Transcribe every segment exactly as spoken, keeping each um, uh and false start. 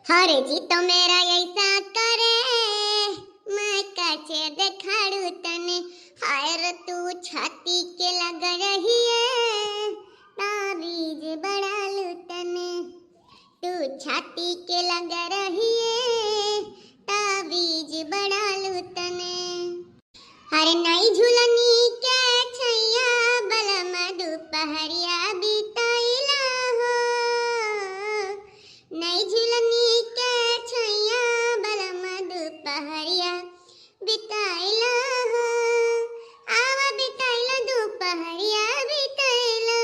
हरे जी तो मेरा ऐसा करे, मैं कैसे देखाड़ू तने। हाय रे तू छाती के लग रही है, ताबीज बढ़ालू तने। तू छाती के लग रही है, ताबीज बढ़ालू तने। हर नई झुलनी के छैया बलम दुपहरिया बिताइला हो। नई झुलनी के छैया बलम दुपहरिया बिताइला हो। आवा बिताइला दुपहरिया बिताइला।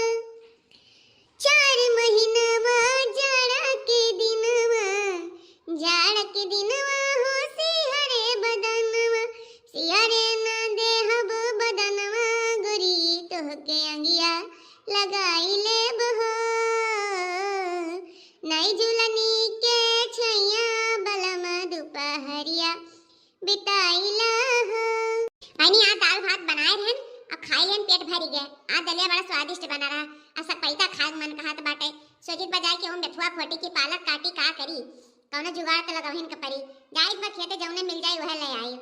चार महीनवा जाड़ा के दिनवा, जाड़ा के दिनवा हो सिहरे बदनवा, सिहरे ना देहब बदनवा, गोरी तोहके अंगिया लगाई लेब हो। नई झुलनी के छैया बलम दुपहरिया बिताइला हो। बहिनी, आज दाल भात बनाए रहन, अब खाई लेन, पेट भरी गए। आज दलिया बड़ा स्वादिष्ट बना रहा, अब सब पैता खाए मन कहत बाटे। सोचित बा जाए के ओम बेथुआ खोटी की पालक काटी का करी, कौनो जुगाड़ तो लगवहिन के परी। जाइत बा खेते, जौने मिल जाई वह ले आई।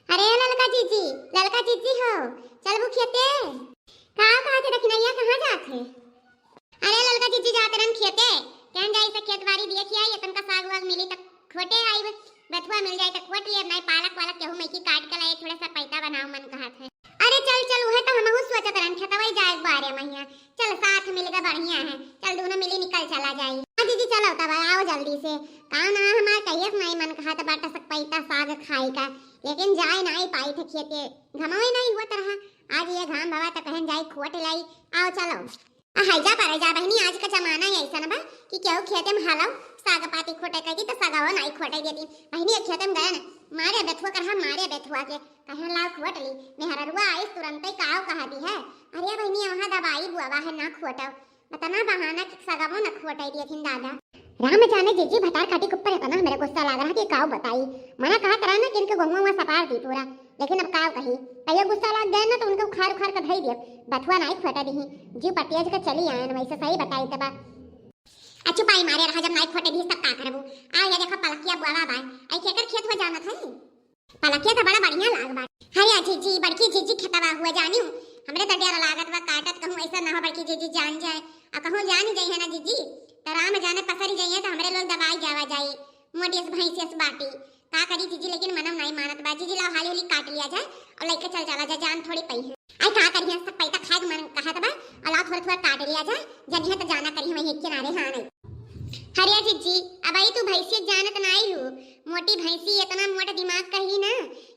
अरे ललका जीजी, ललका जीजी हो, चलबू खेते? का कहत है दखिनैया, कहाँ जात है? अरे ललका जीजी जात रहन खेते, कहन जाई से खेत बाड़ी देख आई, तनका साग वाग मिली त खोटे आई, बथुआ मिल जाए त खोट लिए, नहीं पालक वालक केहू में की काट के लाए, थोड़ा सा पैता बनाओ मन कहत है। अरे चल चल, उहे तो हमहू सोचत रहन, खेतवा ही जाए बारे महिया, चल साथ मिल के बढ़िया है, चल दोनों मिली निकल चला जाई। हाँ जीजी चलो तब आओ जल्दी से, का ना हमार कहिए से नहीं मन कहत बाटा सक पैता साग खाए का, लेकिन जाए नहीं पाई थे खेते, घमवे नहीं हुआ तरह, आज ये घाम भवा तो कहन जाई खोट लाई, आओ चलो। आ, हैजा पर जा बहिनी, आज का जमाना ही ऐसन बा कि केहू खेते में हालौ साग पाती खोटे कह दी तो सगाओ नाई खोटे देती। बहिनी एक खेते में गए न, मारे बेथुआ करहा, मारे बेथुआ के, कहे लाओ खोट ली। मेहररुआ आई तुरंते काव कहा दी है, अरे बहिनी वहाँ दवाई बुआवा है ना खोटो, बतना बहाना कि सगाओ न खोटे दिए थिन दादा। राम जाने जीजी भतार काटी के ऊपर इतना हमरे गुस्सा लाग रहा कि काव बताई। मना कहा करा ना कि इनके गोहुआ हुआ सपार दी पूरा, लेकिन अब काव कही, कहियो गुस्सा लाग गए ना तो उनके उखाड़ उखाड़ के धई दियो। बथुआ नाई खोटे दीही, जीव पटियाज के चली आयन, वैसे सही बताई तबा। अच्छू पाई मारे रहा, जब नाई खोटे दीस तब का करबू? आ ये देखो पलकिया बुआवा बाय, आई केकर खेत हो जानत है? पलकिया तो बड़ा बढ़िया लाग बा। हरिया जीजी, बड़की जीजी खेतवा हुआ जानियो, हमरे तो डर लागत बा काटत कहूँ ऐसा ना हो बड़की जीजी जान जाए, आ कहूँ जान जाई है ना जीजी, तो राम जाने पसरी जाइए तो हमरे लोग दबाई जावा जाई। मोटी अस भैंसी अस बाटी, का करी जीजी, लेकिन मनम नाई मानत बा। जीजी लाओ हाली हाली काट लिया जाए और लेके चल चला जाए, जान थोड़ी पई है। आई का करिहैं, सब पैता खाए के मन कहत बा, और लाओ थोड़ा थोड़ा काट लिया जाए, जनिहैं तो जाना करिहैं वही किनारे, हाँ नहीं। हरिया जीजी, अब आई तू भैंसी जानत नाई हूँ, मोटी भैंसी इतना मोटा दिमाग कही ना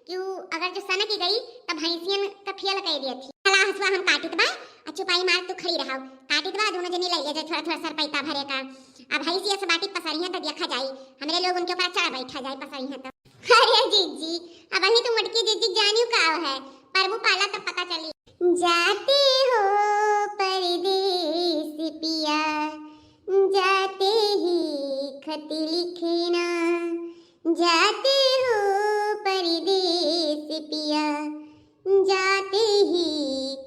कि वो अगर जो सनक गई तो भैंसियन का फेल कर दिया थी। चला हसुआ हम काटित बा, अच्छू पाई मार तू खड़ी रहो, काटित बा दोनों जनी ले ले जाए थोड़ा थोड़ा सर पैता भरे का। अब भैंसी अस बाटी पसरिहैं तो देखा जाई, हमरे लोग उनके ऊपर चढ़ बैठा जाए पसरिहैं तो। अरे जीजी, अब वही तो मोटकी जीजी जानियो का है, परबू पाला तब पता चली। जाते हो परदेस पिया, जाते ही खत लिखना, जाते हो परदेस पिया, जाते ही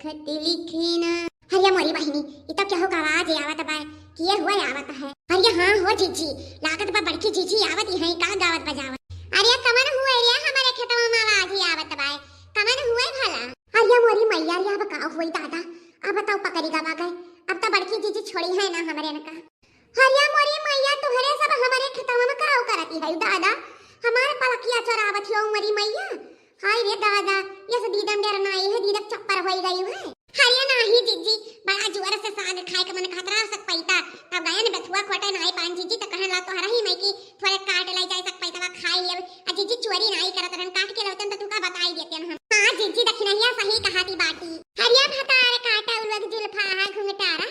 खत लिखना। हरिया मोरी बहिनी, ई तो केहू का आवाज आवत बा, किए हुए आवत है? हरिया हाँ हो जीजी, लागत बा बड़की जीजी आवत ही है, का गावत बजावत? अरे कमन हुए रे, हमारे खेतवा में आवाज ही आवत बा, कमन हुए भला? हरिया मोरी मैया रे, अब का हुई दादा, अब बताओ पकड़ी गवा गए, अब तो बड़की जीजी छोड़ी है ना हमरे इनका। हरिया मोरी मैया, तुहरे सब हमरे खेतवा में काव करती है दादा? हमार पलकिया चोरावत हो मोरी मैया। हाय रे दादा, ये से दीदम डर नाई है, दीदक चप्पर होई गई है। हरिया नाही जीजी, बड़ा जोर से साग खाए के मन कहत रहा सक पैता, तब गयन बेथुआ खोटे नाई पान जीजी, त कहन ला तोहरा ही मैं की थोड़े काट लाई जाए सक पैतवा खाई लेब। आ जीजी चोरी नाई करत रहन, काट के लौटन त तू का बताई देते हम। हाँ जीजी, दखिनैया सही कहाती बाटी। हरिया भतार काटा उलग जुल्फा हा घुंघटारा,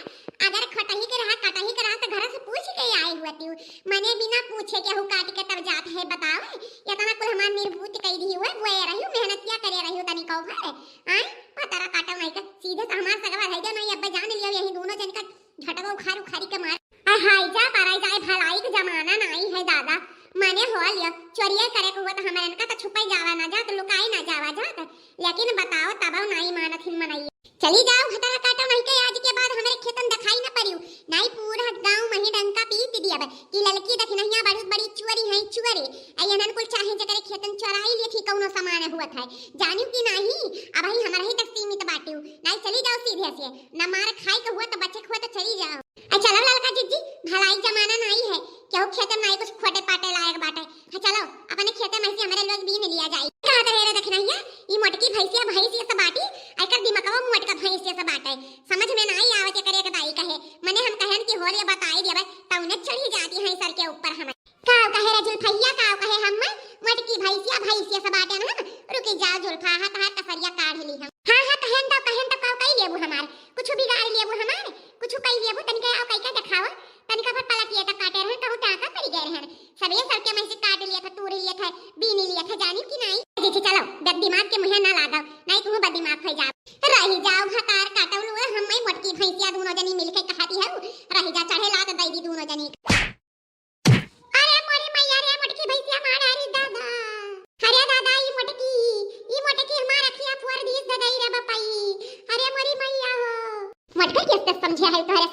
अगर खटही के रहा, कटही के रहा, त घर से पूछ के आई हुआ तू। मने बिना पूछे केहू काट के तब जात है, बताओ। इतना कुल हमार निर्भूत कई दी हुए, बोए रही, मेहनतिया करे रही, तनी कहू भर। आय, भतारा काटा नहीं के, सीधे से हमार सगवा है जो नहीं, अब जान लियो, यही दोनों जन का झटवा उखार उखारी के मार। आ हाय जा, पराई जाए, भलाई के जमाना नाई है दादा। मने हो लियो, चोरिया करे के हुआ त हमारे इनका त छुपाई जावा ना जात, लुकाई ना जावा जात। लेकिन बताओ, तब नाई मानत हिन मनई। चली जाओ, भतारा काटो नहीं के, आज के बाद हमरे खेतन दिखाई न परियो। नाई पूरा गाँव में ही डंका पीट दिया बे कि ललकी दखिनैया बहुत बड़ी चोरी जब नाई कुछ खोटे पाटे लायक बाटे। हाँ, चलो, अपने खेते में से हमरे लोग बीन लिया जाई। कहा तो रे दखिनहिया, ई मोटकी भैंसिया भैंस ये सब बाटी, एकर दिमकवा मोटका भैंस ये सब बाटे। समझ में नाई आवत एकरे के दाई कहे। मने हम कहन कि होले बताई देबे, तउने चढ़ी जाती है सर के ऊपर हम। काव कहे रे जुल्फैया, काव कहे हम, मोटकी भैंसिया भैंसिया सब बाटे ना। रुकी जाओ जुल्फा, हाँ, तहार कसरिया काढ़ ली हम। हाँ, हाँ, कहेन तो, कहेन तो काव कई लेबू हमार, कुछ बिगाड़ लेबू हमार, कुछ कई लेबू, तनिका आओ कई के देखाओ, तनिका भर पलक ये तक काटे रहन, कहूँ टाका पड़ गए रहन, सबे सर के में से काट लिए थे, तूर लिए थे, बीन लिए थे, जानी कि नाई। जी, जी, चलो, बद दिमाग के मुँहे ना लागो, नाई तू बद दिमाग हो जाओ। रही जाओ भतार काटौलू, हम मैं मोटकी भैंसिया दोनों जनी मिलके कहती है, रही जा चढ़े लात दई दी दोनों जनी। अरे मोरी मैया रे, मोटकी भैंसिया मार, अरे दादा। अरे दादा, ई मोटकी, ई मोटकी हमार अखिया फोड़ दीस ददई रे बपई। अरे मोरी मैया हो। मोटका कैसे समझे है तोहरे